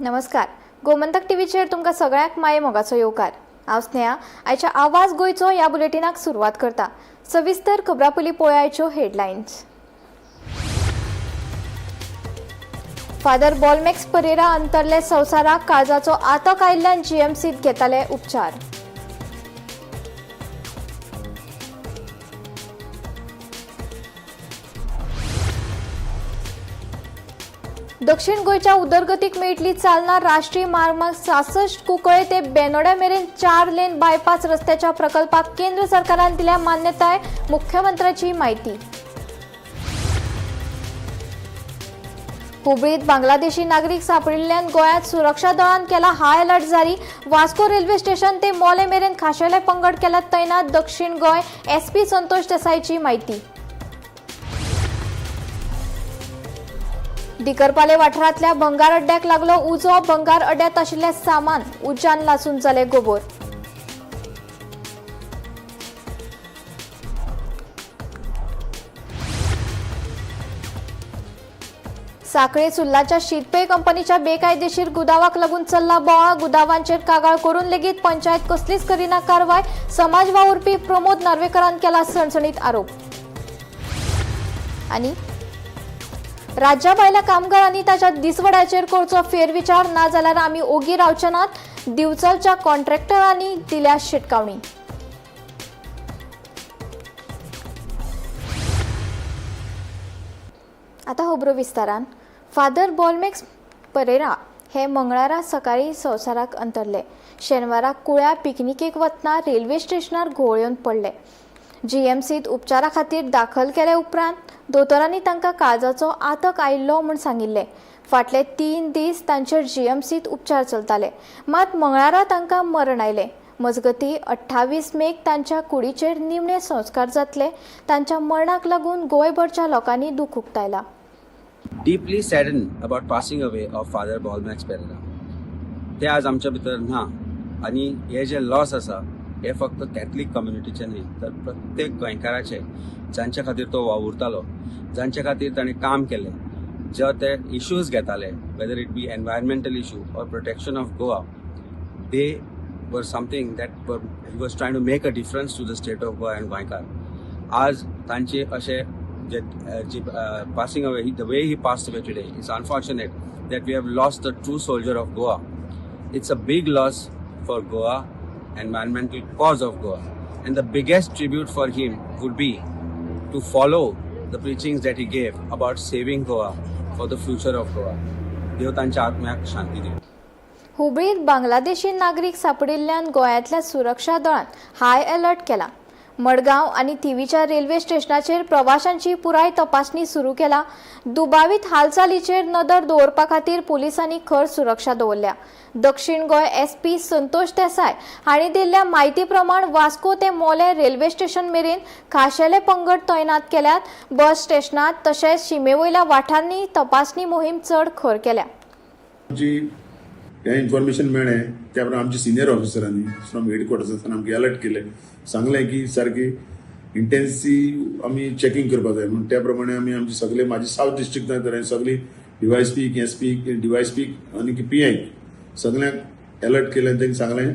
नमस्कार, गोमंतक टीव्हीचेर तुमकां सगळ्यांक माये मोगाचो येवकार. हांव स्नेहा आयच्या आवाज गोंयचो ह्या बुलेटिनाक सुरवात करता. सविस्तर खबरां पयलीं पळोवया हेडलायन्स. फादर बोलमॅक्स परेरा अंतरले संवसाराक, काळजाचो आतक आयिल्ल्यान जीएमसीत घेताले उपचार. दक्षिण गोंयच्या उदरगतीक मेळटली चालना. राष्ट्रीय म्हामार्ग 66 कुंकळे ते बेनोड्या मेरेन 4 लेन बायपास रस्त्याच्या प्रकल्पाक केंद्र सरकारान दिल्या मान्यताय, मुख्यमंत्र्याची माहिती. हुबळीत बांगलादेशी नागरीक सापडिल्ल्यान गोंयांत सुरक्षा दळान केला हाय अलर्ट जारी. वास्को रेल्वे स्टेशन ते मोले मेरेन खाशेले पंगड केल्यात तैनात. दक्षिण गोंय एसपी संतोष देसाईची माहिती. दिकरपाले वाठारांतल्या भंगार अड्ड्याक लागलो उजो. भंगार अड्ड्यात आशिल्लें सामान उज्यान लासून जालें गोबोर. साखळे सुर्लाच्या शीतपेय कंपनीच्या बेकायदेशीर गुदावाक लागून चल्ला बोवाळ. गुदावांचेर कागाळ करून लेगीत पंचायत कसलीच करिना कारवाय. समाज वावुरपी प्रमोद नार्वेकरान केला सणसणीत आरोप. आनी राज्या भायल्या कामगारांनी ताच्या दिसवड्याचेर करचो फेरविचार, ना जाल्यार आमी ओगी रावचे नात. दिवचलच्या कॉन्ट्रॅक्टरांनी दिल्या शिटकावणी. आतां खबरो विस्तारान. फादर बोलमॅक्स परेरा हे मंगळारा सकाळी संवसाराक अंतरले. शेनवारा कुळ्या पिकनिकेक वतना रेल्वे स्टेशनार घुंवळ येवन पडले. जीएमसीत उपचारा खातीर दाखल केले उपरांत दोतोरांनी तांकां काळजाचो आतक आयिल्लो म्हूण सांगिल्लें. फाटले 3 दीस तांचेर जीएमसीत उपचार चलताले, मात मंगळारा तांकां मरण आयलें. मजगती 28 मेक तांच्या कुडीचेर निमणे संस्कार जातले. तांच्या मरणाक लागून गोंयभरच्या लोकांनी दुख उक्तायला. Deeply saddened about passing away of Father Bolmax Pereira. ते आज आमच्या भितर ना आनी हे जे लॉस आसा हे फक्त कॅथलीक कम्युनिटीचे न्हय तर प्रत्येक गोंयकाराचे, जांच्या खातीर तो वावुरतालो, जांच्या खातीर ताणें काम केलें, जे ते इश्यूज घेताले, whether it be environmental issue or protection of Goa, they were something that he was trying to make a difference to the state of Goa and गोंयकार. आज तांचे अशे जे passing away, the way he passed away today, it's unfortunate that we have lost the true soldier of Goa. It's a big loss for Goa, environmental cause of Goa, and the biggest tribute for him would be to follow the preachings that he gave about saving Goa for the future of Goa. देव तांच्या आत्म्याक शांती दिवं. हुबळीत बांगलादेशी नागरीक सापडिल्ल्यान गोंयांतल्या सुरक्षा दळान high alert केला. मडगांव आनी थिवीच्या railway स्टेशनाचेर प्रवाशांची पुराय तपासणी सुरू केला. दुबावीत हालचालीचेर नदर दवरपा खातीर पुलिसांनी खर सुरक्षा दवरल्या. दक्षिण गोंय एसपी संतोष देसाय हांणी दिल्ल्या म्हायती प्रमाण वास्को ते मोले रेल्वे स्टेशन मेरेन खाशेले पंगड तैनात केल्यात. बस स्टेशनात तशेंच शिमेवयल्या वाठारांनी तपासणी मोहीम चड खर केल्या. हें इन्फॉर्मेशन मेळ्ळें त्या प्रमाणे आमच्या सिनियर ऑफिसरांनी फ्रॉम हेडक्वॉर्टर्सांतल्यान आमकां अलर्ट केलें, सांगलें की सारकी इंटेन्सीव आमी चॅकिंग करपाक जाय म्हूण. त्या प्रमाणे आमी आमचे सगळे म्हाजे सावथ डिस्ट्रिक्टांत तर सगळी डीवायएसपी, एसपी, डीवायएसपी आनी पीआय सगळ्यांक अलर्ट केलें. तांकां सांगलें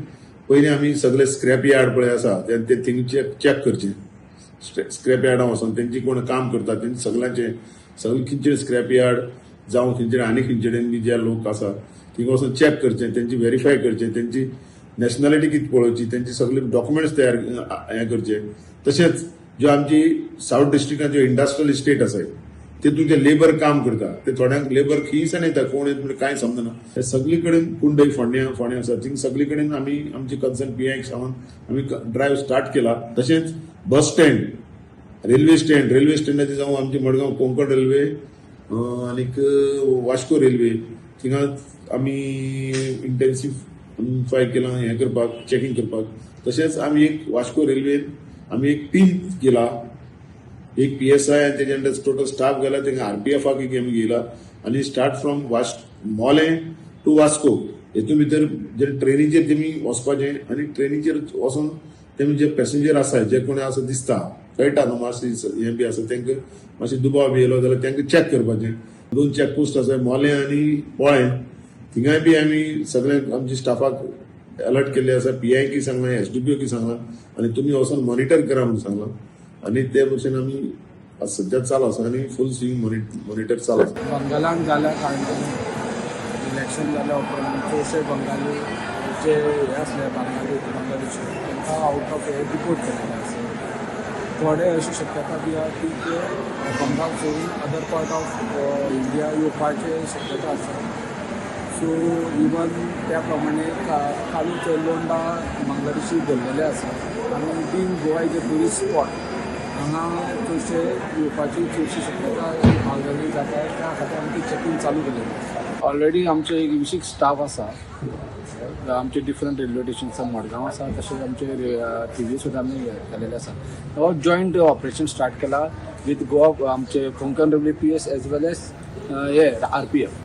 पयलीं आमी सगळे स्क्रॅप यार्ड पळय आसा ते थिंग चॅक करचें. स्क्रॅप यार्डां वचोन तेंची कोण काम करता तेंचे सगळ्यांचे सगळे खंयचे स्क्रॅप यार्ड जावं खंयचे आनी खंयचे कडेन बी जे लोक आसा थिंगा वचून चॅक करचें, तेंची व्हेरीफाय करचें, तेंची नॅशनॅलिटी कितें पळोवची, तेंचे सगळे डॉक्युमेंट्स तयार हें करचे. तशेंच ज्यो आमची सावथ डिस्ट्रिक्टान ज्यो इंडस्ट्रियल इस्टेट आसा तितून जे लेबर काम करता ते थोड्यांक लेबर खंयसान येता कोण येता कांय समजना. हे सगळी कडेन कुंडय फोंड्या फोंड्या आसा थिंग सगळी कडेन आमी आमची कन्सर्न पीआयक सांगून आमी ड्रायव्ह स्टार्ट केला. तशेंच bus stand, railway stand, railway स्टँडाचेर जावं आमची मडगांव कोंकण रेल्वे आनीक वास्को रेल्वे थिंगा आमी इंटेन्सिफाय केलां हें करपाक, चॅकिंग करपाक. तशेंच आमी एक वास्को रेल्वेन आमी एक टीम केला, एक पीएसआय आनी तेजे अंडर टोटल स्टाफ गेला, तांकां आरपीएफाक एक आमी घेयला आनी start from Mollem to Vasco हेतून भितर जे ट्रेनीचेर तेमी वचपाचें आनी ट्रेनीचेर वचोन तेमी जे पॅसेंजर आसा जे कोणी आसा दिसता कळटा न्हू मातशें हें बी आसा तांकां मातशें दुबाव बी येयलो जाल्यार तांकां चॅक करपाचें. 2 चॅक पोस्ट आसा मोलें आनी पोळें, थिंगाय बी आमी सगळे आमच्या स्टाफाक अलर्ट केल्ले आसा. पीआयकी सांगलां, एसडीपीओ की सांगलां आनी तुमी वचोन मॉनिटर करा म्हणून सांगलां आनी ते भशेन आमी आज सद्या चालू आसा आनी फूल स्विंग मॉनिटर चालू आसा. बंगालान जाल्या कारणान, इलेक्शन जाल्या उपरांत चडशे बंगाली जे हे आसले, बंगाली बांगलादेशी, तांकां आउट ऑफ हे डिपोर्ट केलेले आसा. थोडे अशी शक्यता बी आहा की ते बंगाल सोडून अदर पार्ट ऑफ इंडिया येवपाचे शक्यता आसा. सो इवन त्या प्रमाणे कालूच लोंडा बांगलादेशी धरलेले आसा आनी being Goa is a tourist spot, हांगा चडशे येवपाची चडशी शक्यता बांगलादेश जाता. त्या खातीर आमी ती चॅकींग चालू केलेली आसा. ऑलरेडी आमचे एक विशीक स्टाफ आसा. आमचे डिफरंट रेल्वे स्टेशन आसा, मडगांव आसा, तशेंच आमचे थिवी सुद्दां आमी केलेले आसा. हो जॉयंट ऑपरेशन स्टार्ट केला विथ गोवा, आमचे Konkan railway PS as well as हे आरपीएफ.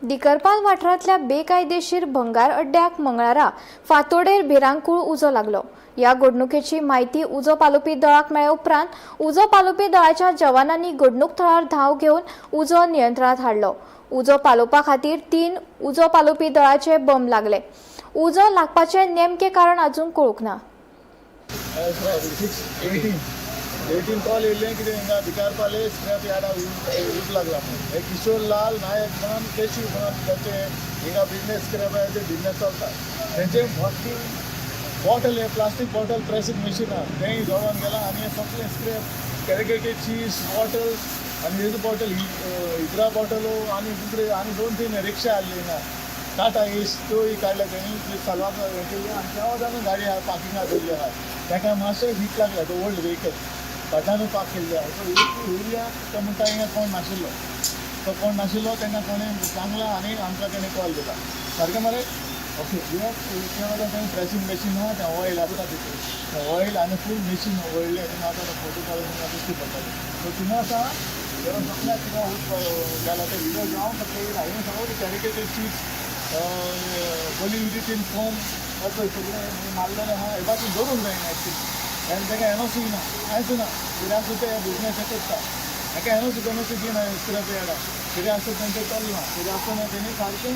दिकरपाल वाठारांतल्या बेकायदेशीर भंगार अड्ड्याक मंगळारा फांतोडेर भिरांकूळ उजो लागलो. ह्या घडणुकेची म्हायती उजो पालोवपी दळाक मेळ्ळे उपरांत उजो पालोवपी दळाच्या जवानांनी घडणूक थळार धांव घेवन उजो नियंत्रणात हाडलो. उजो पालोवपा खातीर 3 उजो पालोवपी दळाचे बंब लागले. उजो लागपाचें नेमकें कारण अजून कळूंक ना. 6:18 कॉल येयल्लें कितें हिंगा भिकारपाले स्क्रॅप यार्डा ऊज लागला म्हणून. हे किशोर लाल नायक म्हणून, केशी म्हणून, तांचे हिंगा बिजनेस स्क्रॅप बिजनेस चलता. तेंचे मोठी बॉटल, हे प्लास्टीक बॉटल प्रेसींग मशीन आहा, तेंय जळोन गेलां. आनी हे सगळें स्क्रॅप कॅरिगेटेड चीज बॉटल आनी हेजो बॉटल, इकरा बॉटलो आनी दुसरे आनी दोन तीन रिक्षा आहली हिंगा टाटा एस, त्योय काडल्या तेणी, ती साल्वार हें केली. आनी त्या वटान गाडी आहा पार्किंगाक दवरली आहा, ताका मातशें हीट लागला. तो ओल्ड व्हेकल फाटल्यानूय पार्क केल्ली आहा. सो एरिया तो म्हणटा हिंगा कोण नाशिल्लो, तो कोण नाशिल्लो तेन्ना कोणें सांगलां आनी आमकां तेणें कॉल दिला. सारकें मरे? ओके. त्या वटान तेणें प्रेसींग मशीन आहा, तें ऑयल आसता तितून, तें ऑयल आनी फूल मशीन वळिल्लें. तेन्ना आतां फोटो काडून तुमकां दिश्टी पडटलें. सो थिंगा आसा सगळ्याक थिंगा उदक जाला. ते व्हिडियो जावं शकता. हांवें सगळें कॅरिकेटेड शीट्स बली विथीन फोम असो सगळें मारलेलें आहा. हे बाजून दवरूंक जायना एक्चुली. आनी ताका एनओसी ना, कांयच ना. कितें आसूं ते बिजनेस करता. ताका एनओसी बेनओसी दिना. स्क्रॅप यार्डा कितें आसूं तेंचें चलना. कितें आसूं ना, तेणी सारकें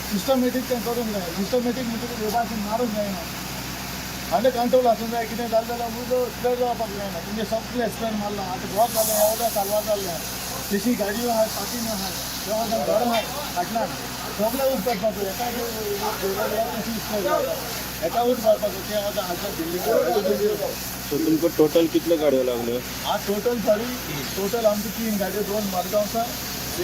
सिस्टमॅटीक तें करूंक जाय. सिस्टमॅटीक म्हणटकूच हे भाशेन मारूंक जायना. आनी कंट्रोल आसूंक जाय. कितें जालें जाल्यार उजो स्प्रेड जावपाक जायना. तुमचें सगळें स्प्रेड मारलां. आतां ब्लॉक जालें, हें वता साल्वार जाल्लें. तशी गाडयो आहात, पार्किंग आहात, तेव्हा घरां आहात फाटल्यान, सगळें ऊज करपाचो. एका तशी स्प्रेड जाता, एका ऊज मारपाचो तें आतां हांगा बिल्डिंग. सो तुमकां टोटल कितल्यो गाडयो लागल्यो? आज टोटल, सॉरी, टोटल आमची तीन गाडयो, दोन मडगांवसान,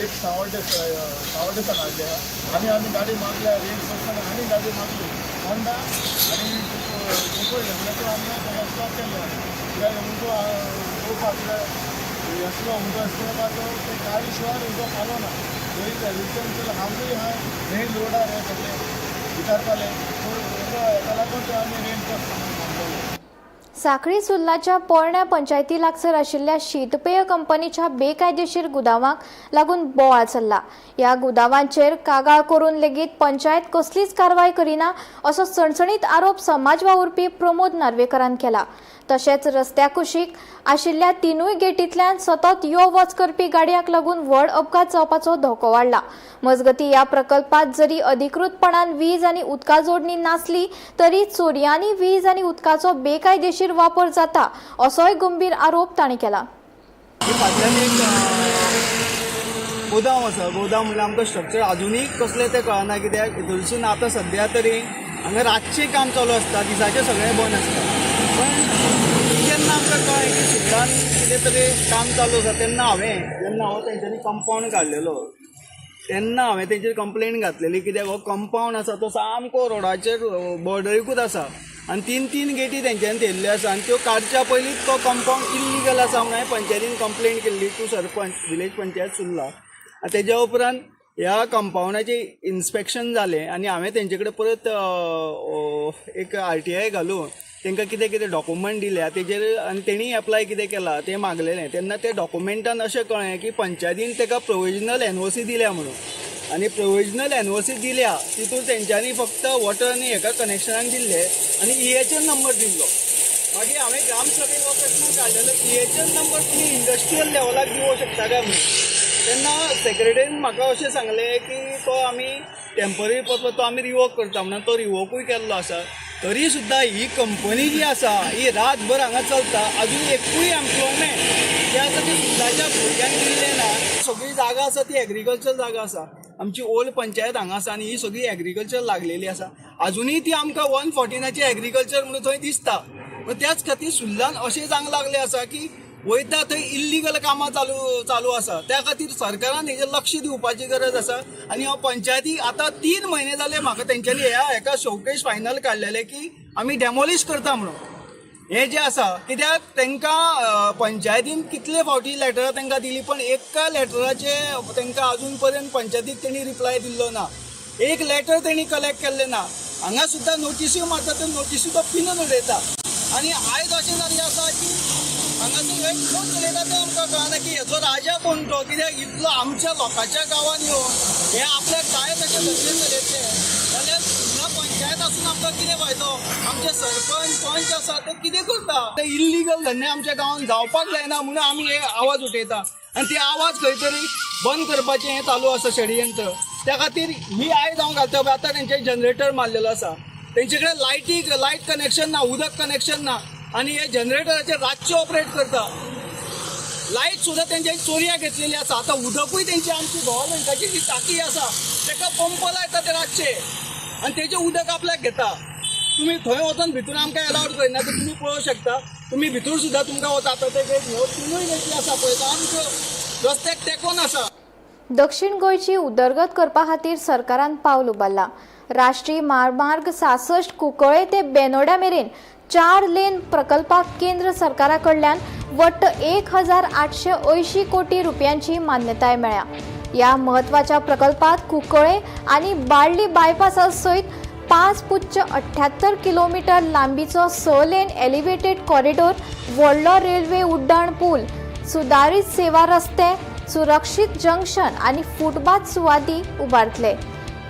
एक सावड्डे, सावड्डेसान हाडली आहा. आनी आमी गाडी मागल्या रेंज आनी आनी गाडी मागली होंडा आनी कुंकळ्ळे म्हणल्यार त्यो आमी ताका स्टॉप केल्ले, कित्याक उजो पळोवपाक. कित्याक असलो उजो आसलो ते गाडी शिवाय उजो पावना. थंय रिटर्न हावजूय आहा मेन रोडार, हे सगळे विचारताले. सो हेका लागून ते आमी रेंज मागलेले. साखळी सुर्लाच्या पोरण्या पंचायती लागसर आशिल्ल्या शीतपेय कंपनीच्या बेकायदेशीर गुदावांक लागून बोवाळ चल्ला. ह्या गुदावांचेर कागाळ करून लेगीत पंचायत कसलीच कारवाय करिना असो सणसणीत आरोप समाज वावुरपी प्रमोद नार्वेकरान केला. तशेंच रस्त्या कुशीक आशिल्ल्या तिनूय गेटींतल्यान सतत यो वच करपी गाडयांक लागून व्हड अपघात जावपाचो धोको वाडला. मजगती, ह्या प्रकल्पात जरी अधिकृतपणान वीज आनी उदका जोडणी नासली तरी चोरयांनी वीज आनी उदकाचो बेकायदेशीर वापर जाता असोय गंभीर आरोप तांणी केला. ही फाटल्यान एक गोदाम आसा. गोदाम म्हणल्यार आमकां स्ट्रक्चर अजुनूय कसलें तें कळना, कित्याक थंयसून आतां सद्या तरी हांगा रातचें काम चालू आसता, दिसाचें सगळें बंद आसता. पण जेन्ना आमकां कळ्ळें की सुद्दां कितें तरी काम चालू आसा, तेन्ना हांवें जेन्ना हो तेंच्यांनी कंपावंड काडलेलो तेन्ना हांवें तेंचेर कंप्लेन घातलेली, कित्याक हो कंपावंड आसा तो सामको रोडाचेर बॉर्डरीकूच आसा आनी तीन तीन गेटी तेंच्यांनी थेयल्ल्यो आसा आनी त्यो काडच्या पयलींच तो कंपावंड इल्लिगल आसा म्हणून हांवें पंचायतीन कंप्लेन केल्ली टू सरपंच, विलेज पंचायत सुर्ला. आनी तेज्या उपरांत ह्या कंपावंडाचें इन्स्पेक्शन जालें आनी हांवें तेंचे कडेन परत एक आरटीआय घालून तांकां कितें कितें डॉक्युमेंट दिल्या तेजेर आनी तेणी एप्लाय कितें केलां तें मागलेलें. तेन्ना ते डॉक्युमेंटान अशें कळ्ळें की पंचायतीन ताका प्रोविजनल एनओसी दिल्या म्हणून. आनी प्रोविजनल एनओसी दिल्या तितून तेंच्यांनी फक्त वॉटर आनी हेका कनेक्शनाक दिल्ले आनी ईएचएन नंबर दिल्लो. मागीर हांवें ग्रामसभेक हो प्रश्न काडलेलो, ईएचएन नंबर तुमी इंडस्ट्रियल लेवलाक दिवंक शकता काय म्हणून. तेन्ना सेक्रेटरीन म्हाका अशें सांगलें की तो आमी टेम्पररी पत्र तो आमी रिवोक करता म्हणून तो रिवोकूय केल्लो आसा. तरी सुद्दां ही कंपनी जी आसा ही रातभर हांगा चलता. अजून एकूय एम्प्लॉयमेंट जे आसा ती सुद्दांच्या भुरग्यांक दिल्लें ना. सगळी जागा आसा ती एग्रीकल्चर जागा आसा. आमची ओल्ड पंचायत हांगा आसा आनी ही सगळी एग्रीकल्चर लागलेली आसा. अजुनूय ती आमकां 149ची एग्रीकल्चर म्हणून थंय दिसता. त्याच खातीर सुर्लान अशें जावंक लागलें आसा की वयता थंय इल्लिगल कामां चालू आसा. त्या खातीर सरकारान हेजेर लक्ष दिवपाची गरज आसा. आनी हांव पंचायती आतां 3 म्हयने जाले म्हाका तेंच्यांनी ह्या हेका शोकेश फायनल काडलेलें की आमी डेमोलिश करता म्हणून. हें जें आसा कित्याक तांकां पंचायतीन कितले फावटी लेटरां तांकां दिली पण एका लेटराचे तांकां अजून पर्यंत पंचायतीक तेणी रिप्लाय दिल्लो ना. एक लेटर तेणी कलेक्ट केल्लें ना. हांगा सुद्दां नोटिस्यो मारता त्यो नोटिस्यो तो पिनून उडयता. आनी आयज अशें जाल्लें आसा की हांगासर हे कोण चलयता तें आमकां कळना की हेचो राजा कोण तो. कित्याक इतलो आमच्या लोकांच्या गांवांत येवन हे आपल्याक जाय तशें धंदे चलयतले जाल्यार सुर्ला पंचायत आसून आमकां कितें फायदो? आमचे सरपंच पंच आसा ते कितें करता? ते इल्लिगल धंदे आमच्या गांवांत जावपाक जायना म्हणून आमी हे आवाज उठयता आनी ते आवाज खंय तरी बंद करपाचें हें चालू आसा षडयंत्र. त्या खातीर ही आयज हांव घालता. आतां तेंचे जनरेटर मारलेलो आसा. तेंचे कडेन लायट कनेक्शन ना, उदक कनेक्शन ना आनी हे जनरेटराचेर रातचे ऑपरेट करता. लायट सुद्दां तेंच्या चोरयां घेतलेली आसा. आतां उदकूय तेंची आमची गव्हर्मेंटाची जी टाकी आसा तेका पंप लायता ते रातचे आनी तेजें उदक आपल्याक घेता. तुमी थंय वचोन भितर आमकां एलावड करिना तर तुमी पळोवंक शकता. तुमी भितर सुद्दां तुमकां वता आतां ते ह्यो तिनूय गेटी आसा पळय आमच्यो रस्त्याक तेंकोन आसा. दक्षिण गोंयची उदरगत करपा खातीर सरकारान पावल उबारला. राष्ट्रीय म्हामार्ग 66 कुंकळे ते बेनोड्या मेरेन 4 लेन प्रकल्पाक केंद्र सरकारा कडल्यान वट्ट 1880 कोटी रुपयांची मान्यताय मेळ्ळ्या. ह्या म्हत्वाच्या प्रकल्पात कुंकळे आनी बाळ्ळी बायपासा सयत 5.78 किलोमिटर लांबीचो 6 लेन एलिव्हेटेड कॉरिडोर, व्हडलो रेल्वे उड्डाण पूल, सुदारीत सेवा रस्ते, सुरक्षीत जंक्शन आनी फुटपाथ सुवाती उबारतले.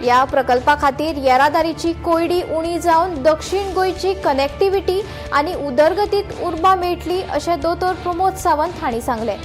ह्या प्रकल्पा खातीर येरादारीची कोंयडी उणी जावन दक्षिण गोंयची कनेक्टिव्हिटी आनी उदरगतीत उर्बा मेळटली अशें दोतोर प्रमोद सावंत हांणी सांगलें.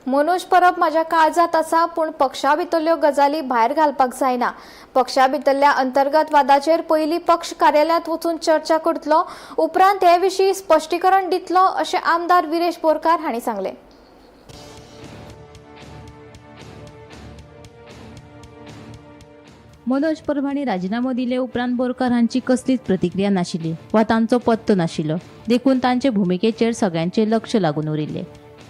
मनोज परब माझ्या काळजात आसा, पूण पक्षा भितरल्यो गजाली भायर घालपाक जायना. पक्षा भितरल्या अंतर्गत वादाचेर पयली पक्ष कार्यालयांत वचून चर्चा करतलो, उपरांत हे विशीं स्पश्टीकरण दितलो अशें आमदार विरेश बोरकार हांणी सांगलें. मनोज परब हांणी राजिनामो दिले उपरांत बोरकार हांची कसलीच प्रतिक्रिया नाशिल्ली वा तांचो पत्तो नाशिल्लो, देखून तांचे भुमिकेचेर सगळ्यांचें लक्ष लागून उरिल्लें.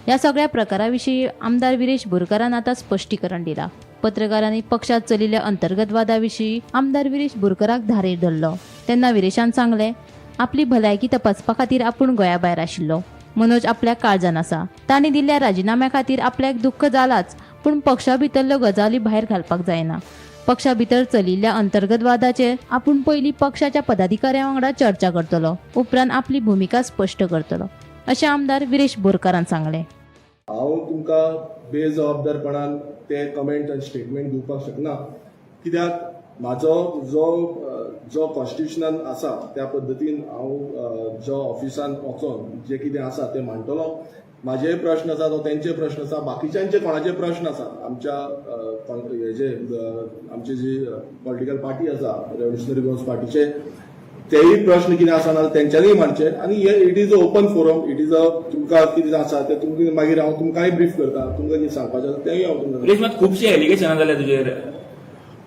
ह्या सगळ्या प्रकारा विशीं आमदार विरेश बोरकारान आतां स्पश्टीकरण दिलां. पत्रकारांनी पक्षात चलिल्ल्या अंतर्गतवादा विशीं आमदार विरेश बोरकाराक धारेर धरलो तेन्ना विरेशान सांगलें, आपली भलायकी तपासपा खातीर आपूण गोंया भायर आशिल्लो. मनोज आपल्या काळजान आसा. तांणी दिल्ल्या राजिनाम्या खातीर आपल्याक दुख्ख जालाच, पूण पक्षा भितरल्यो गजाली भायर घालपाक जायना. पक्षा भितर चलिल्ल्या अंतर्गतवादाचेर आपूण पयलीं पक्षाच्या पदाधिकाऱ्यां वांगडा चर्चा करतलो, उपरांत आपली भुमिका स्पश्ट करतलो अशें आमदार विरेश बोरकारान सांगलें. हांव तुमकां बेजबाबदारपणान ते कमेंट आनी स्टेटमेंट दिवपाक शकना, कित्याक म्हाजो जो जो कॉन्स्टिट्युशनान आसा त्या पद्दतीन हांव जो ऑफिसान वचोन जे कितें आसा तें मांडटलो. म्हाजे प्रश्न आसा तो तेंचे प्रश्न आसा, बाकीच्यांचे कोणाचे प्रश्न आसा. आमच्या हेजे आमची जी पॉलिटिकल पार्टी आसा रेव्होल्युशनरी गोवन्स पार्टीचे तेय प्रश्न कितें आसा ना तेंच्यांनीय मांडचे. आनी हे it is a open forum, it is a तुमकां कितें आसा तें तुमकां मागीर हांव तुमकांय ब्रीफ करता, तुमकां कितें सांगपाचें आसा तेंय हांव तुमकां. मात खुबशीं एलिगेशनां जाल्या तुजेर.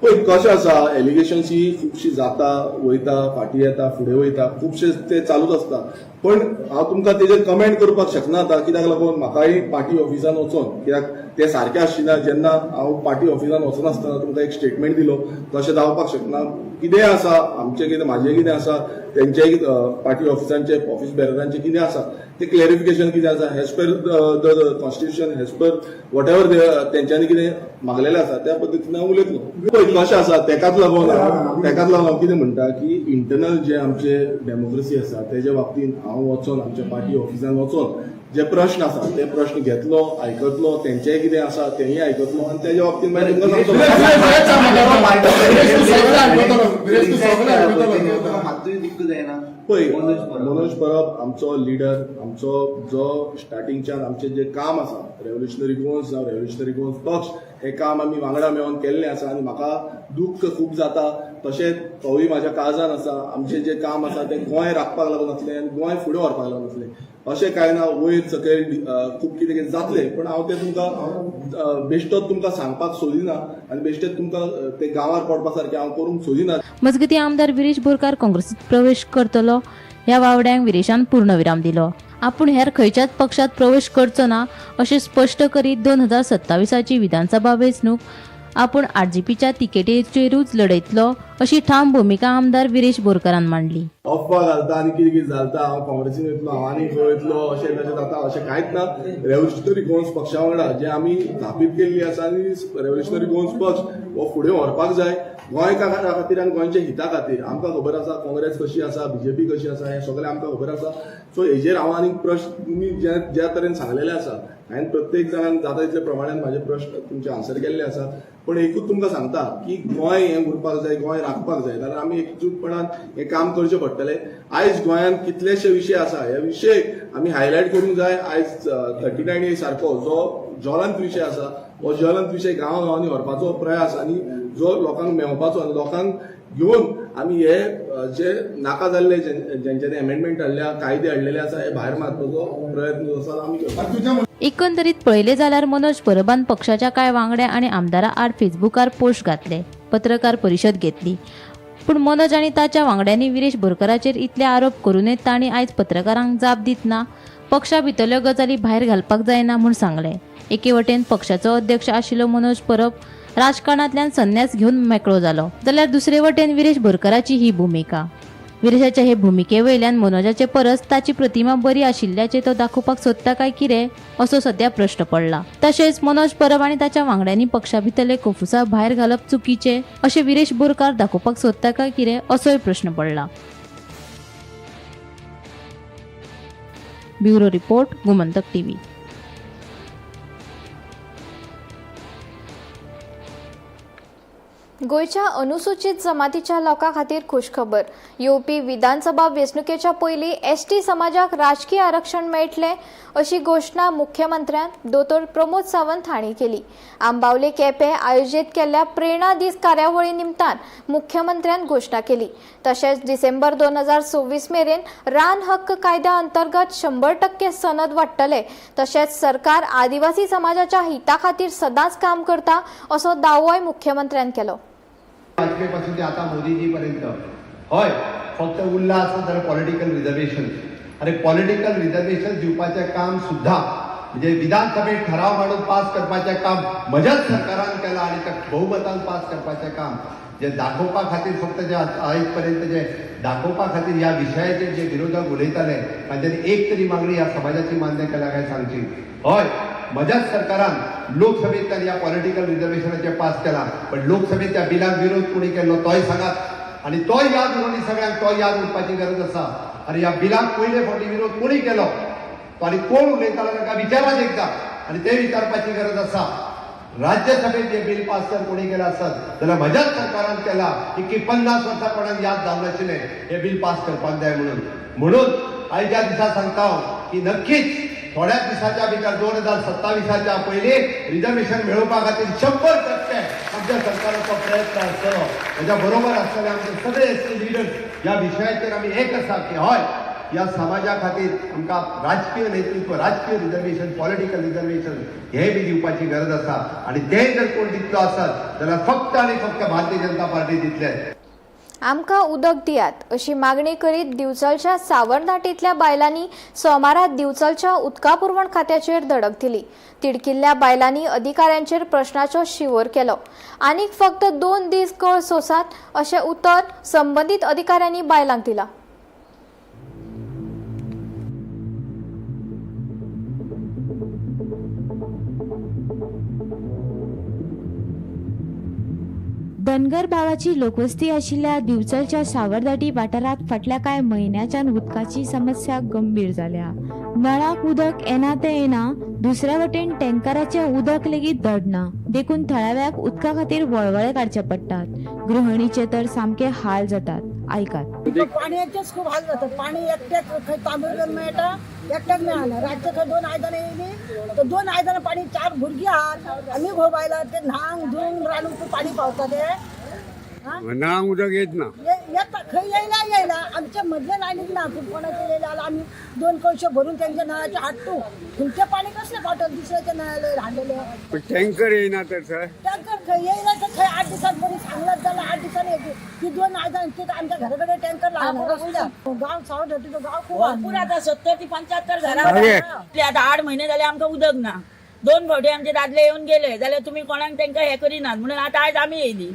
पळय कशें आसा, एलिगेशन्स ही खुबशी जाता वयता, फाटीं येता, फुडें वयता, खुबशे ते चालूच आसता. पण हांव तुमकां तेजेर कमेंट करपाक शकना आतां, कित्याक लागून म्हाकाय पार्टी ऑफिसान वचोन, कित्याक ते सारकें आसचिना. जेन्ना हांव पार्टी ऑफिसान वचनासतना तुमकां एक स्टेटमेंट दिलो तशें जावपाक शकना. कितेंय आसा आमचें, कितें म्हाजें कितें आसा तेंचे पार्टी ऑफिसांचे, ऑफिस बेररांचे कितें आसा ते क्लॅरिफिकेशन कितें आसा as per the constitution, as per whatever तेंच्यांनी कितें मागलेलें आसा त्या पद्दतीन हांव उलयतलो. पळय कशें आसा, तेकाच लागून हांव कितें म्हणटा की इंटरनल जे आमचे डेमोक्रेसी आसा तेजे बाबतींत हांव वचोन आमच्या पार्टी ऑफिसान वचोन जे प्रश्न आसा ते प्रश्न घेतलो, आयकतलो, तेंचेय कितें आसा तेंय आयकतलो आनी तेज्या बाबतींत मागीर तुमकां सांगतलो. मातूय दुख्ख जायना? पळय, मनोज परब आमचो लिडर, आमचो जो स्टार्टिंगच्यान आमचें जें काम आसा, रेव्होल्युशनरी गोवन्स जावं रेव्होल्युशनरी गोवन्स पक्ष, हें काम आमी वांगडा मेळोन केल्लें आसा आनी म्हाका दुख्ख खूब जाता. तशेंच तोवूय म्हाज्या काळजान आसा. आमचें जें काम आसा तें गोंय राखपाक लागून आसलें आनी गोंय फुडें व्हरपाक लागून आसलें. अशें कांय ना, वयर सकयल खूब कितें कितें जातलें, पण हांव तें तुमकां बेश्टोच तुमकां सांगपाक सोदिना आनी बेश्टेच तुमकां ते गांवार पडपा सारकें हांव करूंक सोदिना. मजगतीं, आमदार विरेश बोरकार काँग्रेसीत प्रवेश करतलो ह्या वावड्यांक विरेशान पूर्णविराम दिलो. आपूण हेर खंयच्याच पक्षात प्रवेश करचो ना अशें स्पश्ट करीत 2027ची विधानसभा वेंचणूक आपूण आरजीपीच्या तिकेटीचेरूच लढयतलो अशी ठाम भुमिका आमदार विरेश बोरकारान मांडली. अफवा घालता आनी कितें कितें घालता, हांव काँग्रेसीन वयतलो, हांव आनी खंय वयतलो, अशें तशें जाता. अशें कांयच ना. रेव्होल्युशनरी गोवन्स पक्षा वांगडा जे आमी स्थापीत केल्ली आसा आनी रेव्होल्युशनरी गोवन्स पक्ष हो फुडें व्हरपाक जाय गोंयकारा खातीर आनी गोंयच्या हिता खातीर. आमकां खबर आसा काँग्रेस कशी आसा, बीजेपी कशी आसा, हें सगळें आमकां खबर आसा. सो हेजेर हांव आनीक प्रश्न, तुमी ज्या ज्या तरेन सांगलेले आसा, हांवें प्रत्येक जाणान जाता तितले प्रमाणान म्हाजे प्रश्न तुमचे आन्सर केल्ले आसा. पण एकूच तुमकां सांगता की गोंय हें उरपाक जाय, गोंय राखपाक जाय जाल्यार आमी एकजूटपणान हें काम करचें पडटलें. आयज गोंयांत कितलेशे विशय आसा, हे विशय आमी हायलायट करूंक जाय. आयज 39A सारको जो ज्वलंत विशय आसा, हो ज्वलंत विशय गांवागांवांनी व्हरपाचो प्रयास आनी जो लोकांक मेवपाचो आनी लोकांक घेवन आमी हे जे नाका जाल्ले, जेंच्यांनी अमेंडमेंट हाडल्या, कायदे हाडलेले आसा, हे भायर मारपाचो प्रयत्न जो आसा आमी करता. एकंदरीत पळयलें जाल्यार मनोज परबान पक्षाच्या कांय वांगड्या आनी आमदारा आड फेसबुकार पोस्ट घातले, पत्रकार परिशद घेतली. पूण मनोज आनी ताच्या वांगड्यांनी विरेश बोरकराचेर इतले आरोप करूनय तांणी आयज पत्रकारांक जाप दितना पक्षा भितरल्यो गजाली भायर घालपाक जायना म्हूण सांगलें. एके वटेन पक्षाचो अध्यक्ष आशिल्लो मनोज परब राजकारणांतल्यान संन्यास घेवन मेकळो जालो, जाल्यार दुसरे वटेन विरेश बोरकराची ही भुमिका. विरेशाच्या हे भुमिके वयल्यान मनोजाचे परस ताची प्रतिमा बरी आशिल्ल्याचे तो दाखोवपाक सोदता काय कितें असो सध्या प्रश्न पडला. तशेंच मनोज परब आनी ताच्या वांगड्यांनी पक्षा भितरले कोफुसांव भायर घालप चुकीचे अशें विरेश बोरकार दाखोवपाक सोदता काय कितें असोय प्रश्न पडला. Bureau report, Gomantak TV. गोंयच्या अनुसूचित जमातीच्या लोकां खातीर खुशखबर. येवपी विधानसभा वेंचणुकेच्या पयलीं एसटी समाजाक राजकीय आरक्षण मेळटलें अशी घोशणा मुख्यमंत्र्यान दोतोर प्रमोद सावंत हांणी केली. आंबावले केपें आयोजीत केल्ल्या प्रेरणा दीस कार्यावळी निमतान मुख्यमंत्र्यान घोशणा केली. तशेंच डिसेंबर 2026 मेरेन रान हक्क कायद्या अंतर्गत 100% सनद वाडटले. तशेंच सरकार आदिवासी समाजाच्या हिता खातीर सदांच काम करता असो दावोय मुख्यमंत्र्यान केलो. वाजपेयी पासून ते आता मोदीजी पर्यंत. हय, फक्त उरला आसत जाल्यार पॉलिटिकल रिझर्वेशन. आनी पॉलिटिकल रिझर्वेशन दिवपाचें काम सुद्दां, म्हणजे विधानसभेत ठराव मांडून पास करपाचें काम म्हज्याच सरकारान केलां आनी त्या बहुमतान पास करपाचें काम जे दाखोवपा खातीर, फक्त जे आयज पर्यंत जे दाखोवपा खातीर ह्या विशयाचेर जे विरोधक उलयताले, तांच्यांनी एक तरी मागणी ह्या समाजाची मान्य केल्या काय सांगची. हय, म्हज्याच सरकारान लोकसभेंतल्यान ह्या पॉलिटिकल रिझर्वेशनाचें पास केलां, पण लोकसभेत त्या बिलाक विरोध कोणी केल्लो तोय सांगात आनी तोय याद उरूंक, सगळ्यांक तोय याद उरपाची गरज आसा. आनी ह्या बिलाक पयले फावटी विरोध कोणी केलो तो आनी कोण उलयतालो तांकां विचारात एकदां आनी ते विचारपाची गरज आसा. राज्यसभेत जे बिल पास जर कोणी केलं आसत जाल्यार म्हज्याच सरकारान केला की 50 वर्सां कोणाक याद जावं नाशिल्लें हे बिल पास करपाक जाय म्हणून. म्हणून आयच्या दिसा सांगता हांव की नक्कीच थोड्याच दिसाच्या भितर 2027च्या पयलीं रिजर्वेशन मेळोवपा खातीर 100% आमच्या सरकाराचो प्रयत्न आसतलो. म्हज्या बरोबर आसतले आमचे सगळे एसटी लिडर्स. ह्या विशयाचेर आमी एक आसा की हय, ह्या समाजा खातीर आमकां राजकीय नेतृत्व, राजकीय रिजर्वेशन, पॉलिटिकल रिजर्वेशन हें बी दिवपाची गरज आसा आनी तें जर कोण दितलो आसत जाल्यार फक्त आनी फक्त भारतीय जनता पार्टी दितले. आमकां उदक दियात अशी मागणी करीत दिवचलच्या सावरनाटींतल्या बायलांनी सोमारा दिवचलच्या उदका पुरवण खात्याचेर धडक दिली. तिडकिल्ल्या बायलांनी अधिकाऱ्यांचेर प्रश्नाचो शिंवोर केलो. आनीक फक्त 2 दीस कळ सोसात अशें उतर संबंदीत अधिकाऱ्यांनी बायलांक दिलां. धनगर भावाची लोकवस्ती आशिल्ल्या दिवचलच्या सावरदाटी वाठारांत फाटल्या कांय म्हयन्याच्यान उदकाची समस्या गंभीर जाल्या. नळाक उदक येना तें येना, दुसऱ्या वटेन टँकराचें उदक लेगीत धड ना, देखून थळाव्याक उदका खातीर वळवळे काडचे पडटात. गृहिणीचे तर सामके हाल जातात. आयकात. पाणयाचेच खूप हाल जातात. पाणी एकट्याक खंय तांदूळ मेळटा, एकट्याक मेळना. रातचे खंय 2 आयदनां येयली तर 2 आयदनां पाणी, 4 भुरगीं आहात, आमी घोव बायलां ते न्हांग धुवून रांदून पाणी पावता ते. नळांक उदक येत ना, येता खंय येयला येयला आमच्या मदल्या लायनीक ना, पूण कोणाचे येयला जाल्यार आमी 2 कळशे भरून तेंच्या नळाचे हाडटू. तुमचें पाणी कसलें पावतलें दुसऱ्याच्या नळाला हाडलेलें? पण टँकर येयना तर सर. टँकर खंय येयला तर खंय 8 दिसांत बरी सांगलात जाल्यार 8 दिसांनी येते. ती 2 आयदनां ते आमच्या घरा कडेन टँकर लागना. गांव सावरदाटीचो गांव खूब भरपूर आतां 70 ते 75 घरां आतां 8 म्हयने जाले आमकां उदक ना. 2 फावटी आमचे दादले येवन गेले जाल्यार तुमी कोणाक तांकां हें करिनात म्हणून आतां आयज आमी येयली.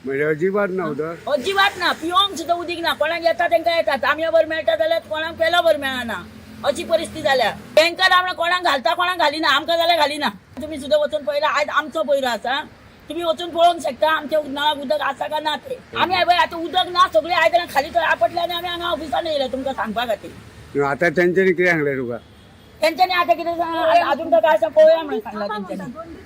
म्हणजे अजिबात ना उदक, अजिबात ना, पिवंक सुद्दां उदीक ना. कोणाक येता तांकां येता, तांबयो भर मेळटा जाल्यार कोणाक पेलो भर मेळना, अशी परिस्थिती जाल्या. टँकर आमकां कोणाक घालता कोणाक घालिना, आमकां जाल्यार घालिना. तुमी सुद्दां वचून पळयला, आयज आमचो पयरो आसा, तुमी वचून पळोवंक शकता आमच्या नळाक उदक आसा काय ना ते. आमी आतां उदक ना, सगळीं आयदनां खाली थंय आपटले आनी आमी हांगा ऑफिसान येयले तुमकां सांगपा खातीर. आतां तेंच्यांनी कितें सांगलें तुका? तेंच्यांनी आतां कितें आजून काय आसा पळोवया म्हणून सांगला तेंच्यांनी.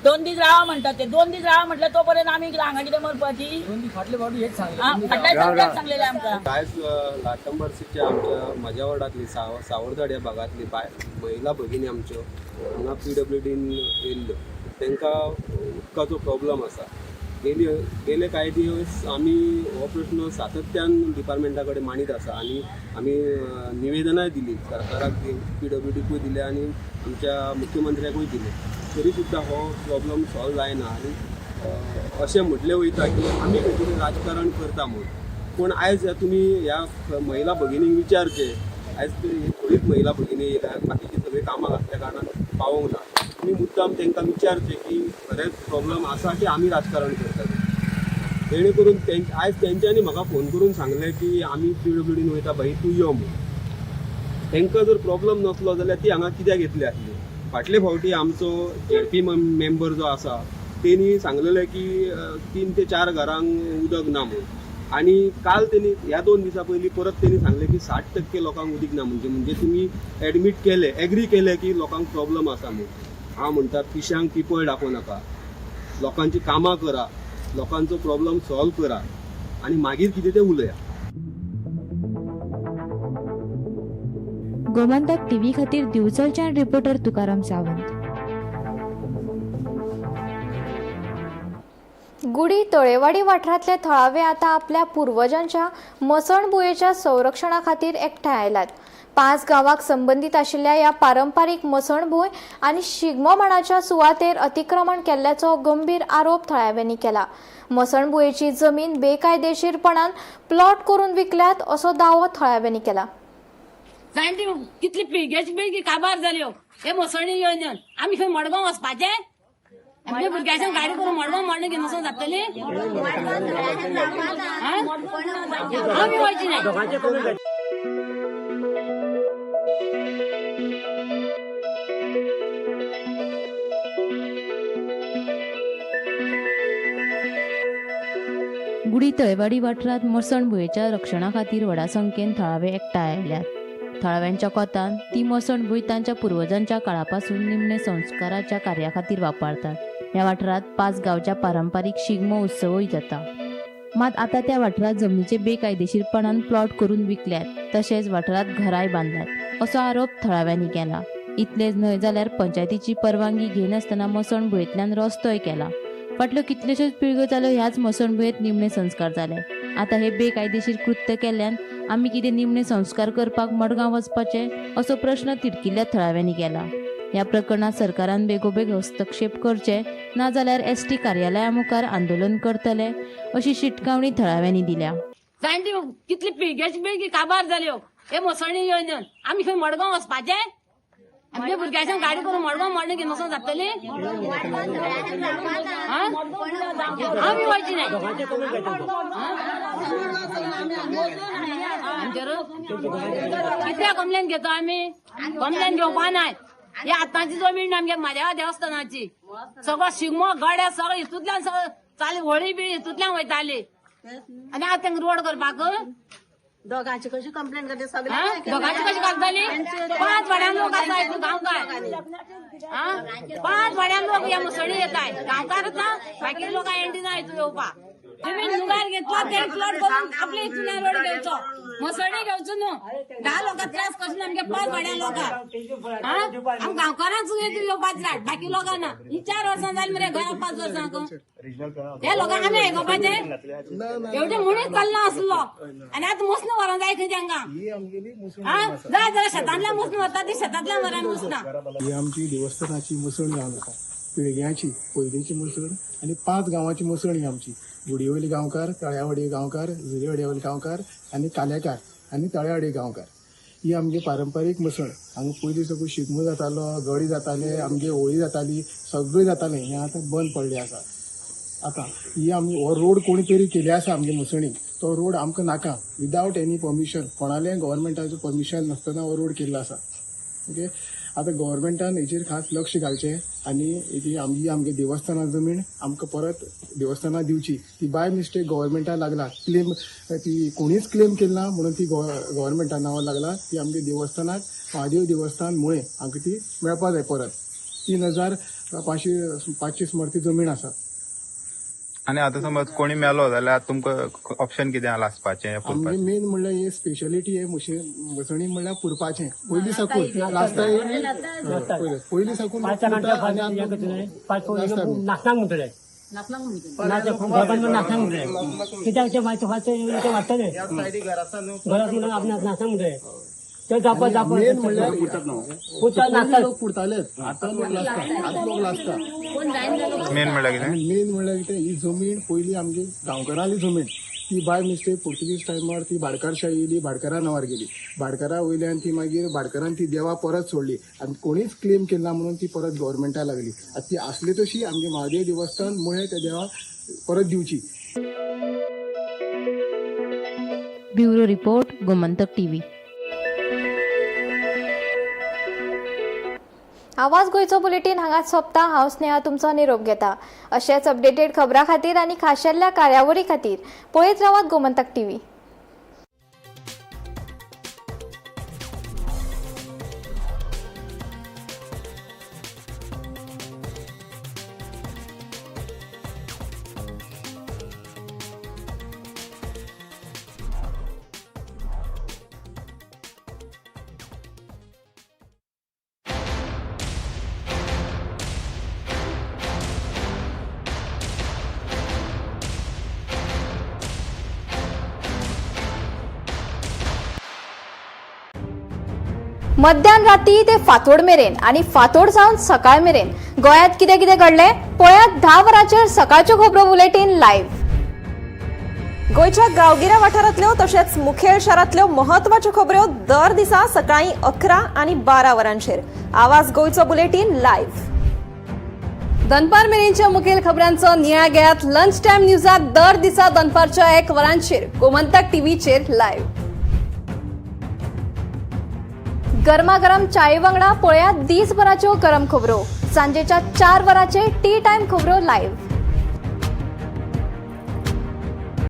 2 दीस रावा म्हणटात ते, 2 दीस रावा म्हटल्यार तो पर्यंत आमी हांगा कितें मरपाची. फाटले फावटी हेच सांगलेलें आमकां. आयज लाटंबरसीच्या आमच्या म्हज्या वॉर्डांतली सावरदाड ह्या भागांतली महिला भगिनी आमच्यो हांगा PWDन येयल्ल्यो. तांकां उदकाचो प्रॉब्लम आसा. गेले कांय दीस आमी हो प्रश्न सातत्यान डिपार्टमेंटा कडेन मांडीत आसा आनी आमी निवेदनाय दिली सरकाराक, PWDकूय दिले आनी आमच्या मुख्यमंत्र्याकूय दिले. तरी सुद्दां हो प्रॉब्लम सॉल्व जायना आनी अशें म्हटलें वयता की आमी खंय तरी राजकारण करता म्हूण. पूण आयज तुमी ह्या महिला भगिनींक विचारचें, आयज थोडीच महिला भगिनी येयल्या, बाकीची सगळीं कामाक आसल्या कारणान पावोंक ना. तुमी मुद्दाम तांकां विचारचें की खरेंच प्रॉब्लम आसा की आमी राजकारण करतात. जेणे करून आयज तेंच्यांनी म्हाका फोन करून सांगलें की आमी PWDन वयता भाई, तूं यो म्हूण. तांकां जर प्रॉब्लम नासलो जाल्यार ती हांगा कित्याक येतली आसली? फाटले फावटी आमचो ZP member जो आसा तेणी सांगलेलें की 3 ते 4 घरांक उदक ना म्हूण. आनी काल तेणी ह्या 2 दिसां पयलीं परत तेणी सांगलें की 60% लोकांक उदीक ना. म्हणजे तुमी एडमीट केले, एग्री केले की लोकांक प्रॉब्लम आसा म्हूण. हांव म्हणटा पिशांक पिपळ दाखोवं नाका, लोकांची कामां करा, लोकांचो प्रॉब्लम सॉल्व करा आनी मागीर कितें तें उलया. गोमंतक टीव्ही खातीर दिवचलच्यान रिपोर्टर तुकाराम सावंत. गुडी तळेवाडी वाठारांतले थळावे आतां आपल्या पुर्वजांच्या मसणभुंयेच्या संरक्षणा खातीर एकठांय आयल्यात. 5 गांवांक संबंदीत आशिल्ल्या ह्या पारंपारीक मसणभूंय आनी शिगमो माणाच्या सुवातेर अतिक्रमण केल्ल्याचो गंभीर आरोप थळाव्यांनी केला. मसणभुंयेची जमीन बेकायदेशीरपणान प्लॉट करून विकल्यात असो दावो थळाव्यांनी केला. जाणटी कितली पिळग्याची पिळगी काबार जाल्यो हे मसणी येवन आमी खंय मडगांव वचपाचें? आमच्या भुरग्याच्या गाडी करून मडगांव मडण घेवन वचून जातली? आमी वयची नाही. गुडी तळेवाडी वाठारांत मसणभुंयेच्या रक्षणा खातीर व्हडा संख्येन थळावे एकठांय आयल्यात. थळाव्यांच्या कोतान ती मसणभूंय तांच्या पुर्वजांच्या काळापासून निमणे संस्काराच्या कार्या खातीर वापरतात. ह्या वाठारांत 5 गांवच्या पारंपारीक शिगमो उत्सवूय जाता. मात आतां त्या वाठारांत जमनीचे बेकायदेशीरपणान प्लॉट करून विकल्यात, तशेंच वाठारांत घरांय बांदल्यात असो आरोप थळाव्यांनी केला. इतलेंच न्हय जाल्यार पंचायतीची परवानगी घेनासतना मसणभुंयेंतल्यान रस्तोय केला. फाटल्यो कितल्योश्योच पिळग्यो जाल्यो ह्याच मसणभुंयेंत निमणे संस्कार जाले. आतां हे बेकायदेशीर कृत्य केल्ल्यान आमी कितें निमणे संस्कार करपाक मडगांव वचपाचें असो प्रश्न तिडकिल्ल्या थळाव्यांनी केला. ह्या प्रकरणात सरकारान बेगोबेग हस्तक्षेप करचे, नाजाल्यार ST कार्यालया मुखार आंदोलन करतले अशी शिटकावणी थळाव्यांनी दिल्या. जाणटी कितली पिळग्याची पिळगी काबार जाल्यो हे मसणी येवन आमी खंय मडगांव वचपाचें? आमच्या भुरग्याच्या गाडी करून मडगांव मडण घेवन वचून जातली? आमी वयची नाही. कितल्या कंप्लेन घेतो आमी? कंप्लेन घेवपा नाय. ही आतांची जमीन आमगे म्हाज्या देवस्थानाची. सगळो शिगमो गड्या सगळो हितूंतल्यान सगळं चाली होळी बिळी हितूंतल्यान वयताली आनी आतां तांकां रोड करपाक दोगांची कशी कंप्लेन करते सगळे दोगांची कशी घालतली? 5 वाड्यान लोक आसा हितून गांवकार, 5 वाड्यान लोक ह्या मुसळी येताय, गांवकारच ना, बाकी लोक एंडी ना हितून येवपाक. तुमी जुगार घेतला ते प्लॉट करून आपल्या हितून रोड घेवचो, मसळी घेवचो न्हू. 10 लोकांक त्रास कशें आमगे 5 वाड्यान लोकांक, आम गांवकारांच येवपाक जाय, बाकी लोकांना. ही 4 वर्सां जाली मरे घरा, 5 वर्सांक हे लोकांक आमी आयकोपाचें एवढे म्हणून चल्ला आसलो. आनी आतां मुसनां व्हरोंक जाय खंय तांकां, जाय जाल्यार शेतांतल्यान मुसनां व्हरता ती, शेतांतल्यान व्हरान मुसनां. ही आमची देवस्थानाची मुसळ जावन आसा, पिळग्यांची पयलींची मुसळ आनी 5 गांवांची मुसळ ही आमची. गुडयेवयली गांवकार, तळ्यावाडी गांवकार, जुरेवाडयेवयले गांवकार आनी कालेकार आनी तळ्यावाडी गांवकार. ही आमची पारंपारीक मुसळ. हांगा पयलीं सगळो शिगमो जातालो, गडी जाताले, आमगे होळी जाताली, सगळें जातालें. हें आतां बंद पडलें आसा. आतां ही आमी हो रोड कोणी तरी केली आसा आमगे मुसळीक, तो रोड आमकां नाका. विदावट एनी परमिशन, कोणालें गव्हर्मेंटाचें परमिशन नासतना हो रोड केल्लो आसा. ओके, आतां गव्हर्मेंटान हेचेर खास लक्ष घालचें आनी ही आमची आमगे देवस्थाना जमीन आमकां परत देवस्थाना दिवची. ती बाय मिस्टेक गव्हर्मेंटा लागला क्लेम, ती कोणीच क्लेम केली ना म्हणून ती गव्हर्मेंटा नांवार लागला. ती आमगे देवस्थानाक महादेव देवस्थान मुळे आमकां ती मेळपा जाय परत. 3525 सुमार ती जमीन आसा. आनी आतां समज कोणी मेलो जाल्यार तुमकां ऑप्शन कितें लासपाचें? आमगे मेन म्हणल्यार हे स्पेशलिटी हे मुसणी म्हणल्यार पुरपाचें. पयलीं साकून लासता, पयलीं साकून नाचनाक म्हणटले, कित्याक ते वाडटले घरात म्हणून आपणाक नाचनाक म्हणटले. मेन म्हणल्यार लोक पुरतालेच, आतां लोक लासता, आतां लोक लासता. मेन म्हणल्यार कितें? मेन म्हणल्यार कितें, ही जमीन पयलीं आमची गांवकारांली जमीन, ती बाय मिस्टेक पुर्तुगीज टायमार ती भाडकारशाही येयली, भाडकारा नांवार गेली. भाडकारा वयल्यान ती मागीर भाडकारान ती देवा परत सोडली आनी कोणीच क्लेम केली ना म्हणून ती परत गव्हर्मेंटा लागली. आतां ती आसली तशी आमगे महादेव देवस्थान मुळे त्या देवा परत दिवची. Bureau report, Gomantak TV. आवाज गोंयचो बुलेटीन हांगाच सोंपता. हांव स्नेहा तुमचो निरोप घेता. अशेच अपडेटेड खबरां खातीर आनी खाशेल्ल्या कार्यावळी खातीर पळयत रावात गोमंतक टीव्ही. मध्यान राती ते फांतोड मेरेन आनी फांतोड जावन सकाळ मेरेन गोंयांत कितें कितें घडलें पळयात 10 वरांचेर सकाळच्यो खबरो बुलेटीन लायव्ह. गोंयच्या गांवगिऱ्या वाठारांतल्यो तशेंच मुखेल शारांतल्यो म्हत्वाच्यो खबऱ्यो दर दिसा सकाळीं 11 आनी 12 वरांचेर. आवाज गोंयचो बुलेटीन लायव्ह. दनपार मेरेनच्या मुखेल खबरांचो नियाळ घेयात लंच टायम न्यूजात दर दिसा दनपारच्या 1 वरांचेर गोमंतक टीव्हीचेर लायव्ह. गरमागरम चाये वांगडा पळयात दीसभराच्यो गरम खबरो सांजेच्या 4 वरांचेर टी टायम खबरो लायव्ह.